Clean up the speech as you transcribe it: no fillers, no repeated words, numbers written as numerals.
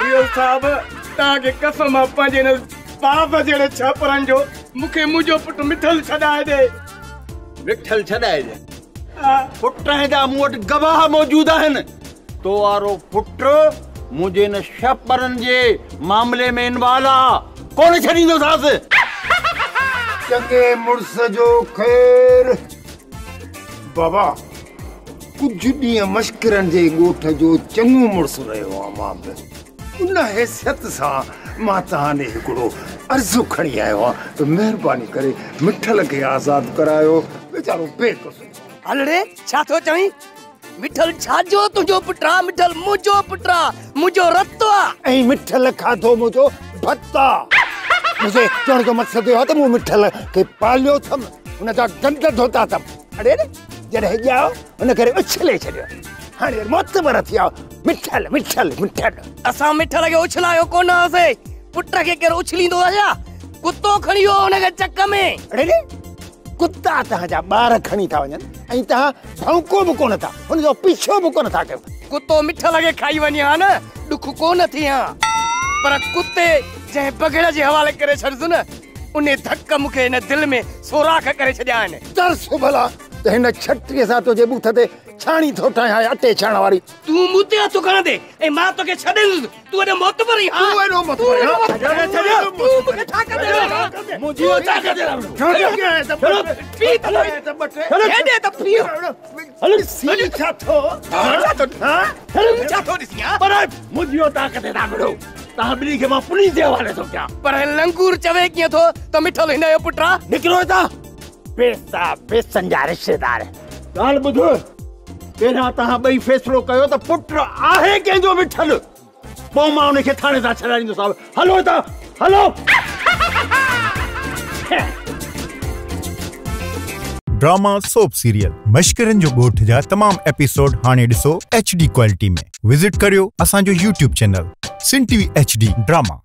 ريو صاحب، توهان کي قسم آ پنهنجي هن باز جهڙي ڇاپرن جو، مون کي منهنجو پٽ مٺل ڇڏائي ڏي. مٺل ڇڏائي ڏي؟ پٽ جا مون وٽ گواهه موجود آهن. تو وارو پٽ منهنجي هن شهپرن جي معاملي ۾ انوالو آ، ڪونه ڇڏيندوسانس. چڱي مڙس جو خير. بابا، ڪجهه ڏينهن مشڪرن جي ڳوٺ جو چڱو مڙس رهيو آهيان مان به. ان حيثيت سان مان توهان ڏي هڪڙو عرض کڻي آيو آهيان ته مهرباني ڪري مٺل کي آزاد ڪرايو، ويچارو بي قصور. هل ڙي، ڇا ٿو چوين؟ مٺل ڇا جو تنهنجو پٽ آ؟ مٺل منهنجو پٽ آ، منهنجو رت آ. ۽ مٺل کاڌو منهنجو ڀت آ. منهنجي چوڻ جو مقصد اهو آ ته مون مٺل کي پاليو اٿم، هن جا گند ڌوتا اٿم. اڙي نه، جڏهن ڄائو هن ڪري اڇلي ڇڏيو. هاڻي معتبر ٿي آ، مٺل مٺل مٺل. اسان مٺل کي اڇلايو ڪونه هوسي. پٽ کي ڪير اڇليندو آ ڇا؟ ڪتو کڻي ويو هن کي چڪ ۾. اڙي نه، ڪتا توهان جا ٻار کڻي ٿا وڃن ۽ توهان ڀونڪو به ڪونه ٿا، هن جو پيڇو به ڪونه ٿا ڪيو. ڪتو مٺل کي کائي وڃي ها نه، ڏک ڪونه ٿئي ها، پر ڪتي جنهن بگهڙ جي حوالي ڪري ڇڏس نه، انهي ڌڪ مون کي هن دل ۾ سوراخ ڪري ڇڏيا آهن. ترس ڀلا ته هن ڇٽيء سان تنهنجي ٻوٿ تي ڇاڻي ٿو ٺاهيان اٽي ڇاڻڻ واري. تون مون تي هٿ کڻندي ۽ مان توکي ڇڏيندس. تون ايڏو معتبر آهين؟ تون ايڏو معتبر آهين؟ تون مون کي ڇا ڪندين؟ منهنجي اهو ڇا ڪندين؟ هيڏي ته پيء. ڏسين ڇا ٿو؟ ڇا ٿو ڏسين؟ پر منهنجي اهو طاقت تان وڙهو، توهان ٻنهي کي مان پوليس جي حوالي ٿو ڪيان. پر لنگور چوي ڪيئن ٿو ته مٺل هن جو پٽ آ؟ نڪرو هتان، پيسا پيسن جا رشتيدار. ڳالهه ٻڌ، پهريان توهان ٻئي فيصلو ڪيو ته پٽ آهي ڪنهن جو مٺل، پوء مان ان کي ٿاڻي تان ڇڏائيندوسانو. هلو هتان، هلو. ڊراما سوپ سيريل مشڪرن جو ڳوٺ جا تمام ايپيسوڊ هاڻي ڏسو ايڇ ڊي ڪوالٽي ۾. وزٽ ڪريو اسان جو YouTube channel Sindh T V H D drama.